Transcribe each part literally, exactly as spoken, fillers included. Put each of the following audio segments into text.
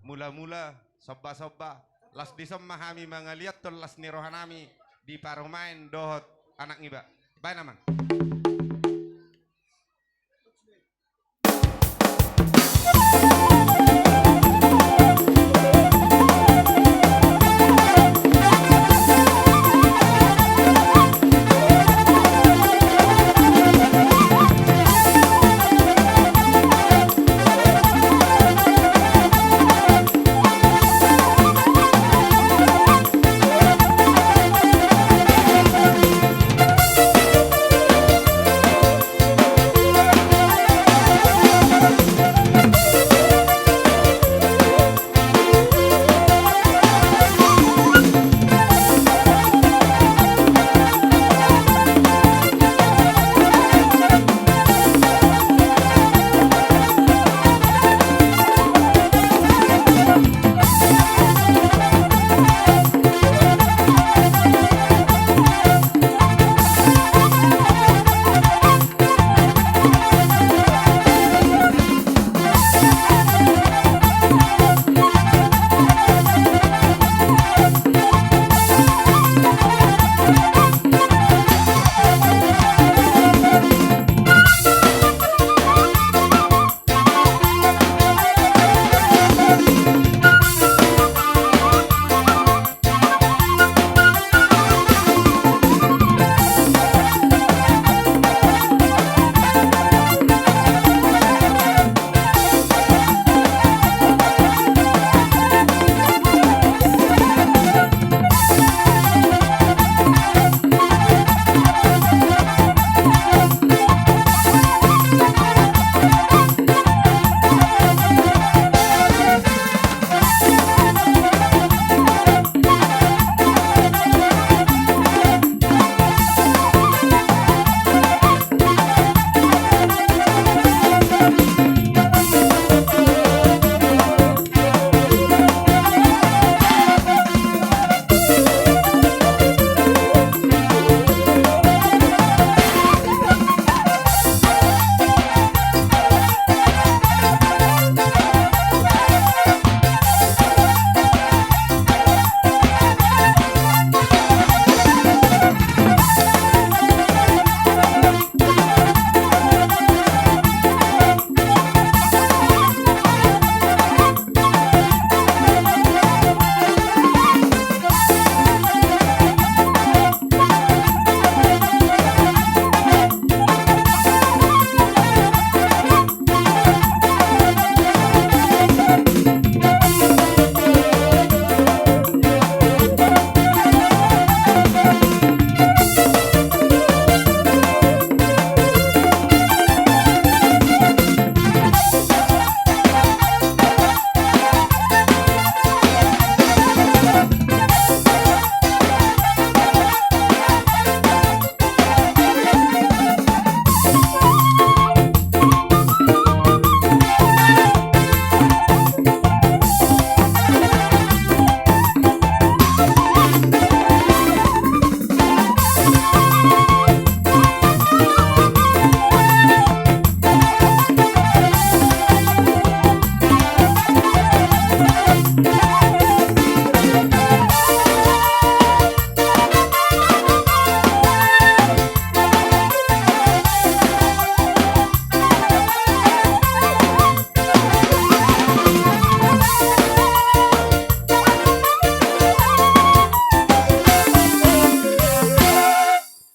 mula-mula, somba-somba, laos dison ma hami mangaliathon las ni rohanami di parumaen dohot anak niba. Baen, Amang.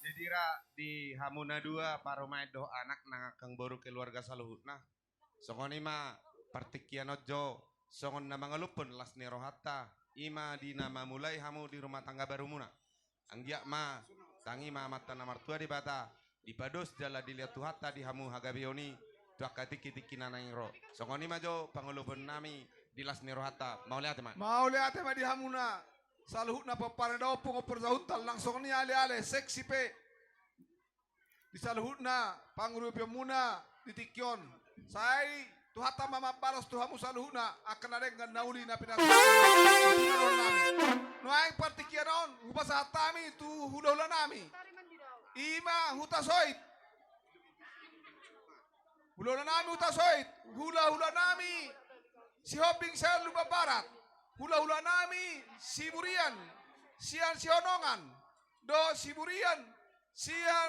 Didira di hamu na dua, parumaen dohot anak nang angkang boru keluarga saluhutna. Songon i ma partingkian on jo, songon na mangaluphon las ni rohanta, i ma di na mamulai hamu di rumah tangga barumuna. Anggiat ma, tangi ma Amanta na martua Debata, dipados jala dilehon Tuhanta di hamu hagabeon i, tu angka tingki-tingki na naeng ro. Songon i ma jo pangoluhon nami di las ni rohanta, mauliate ma. Mauliate ma di hamuna, saluhutna pomparan ni da ompung, ompung sahuta, nang songon i ale-ale, seksi pe. Di saluhutna pangurupion muna di tingki on. Sai Tuhanta ma mambalos tu hamu saluhutna, angka na denggan na uli na pinatupa nami. Nuaeng partingkian on, hupasahat hami tu hula-hula nami. I ma Hutasoit. Hula-hula nami Hutasoit, hula-hula nami. Sihombing sian Lumban Barat, hulahulanami Siburian sian Sihonongan, dohot Siburian sian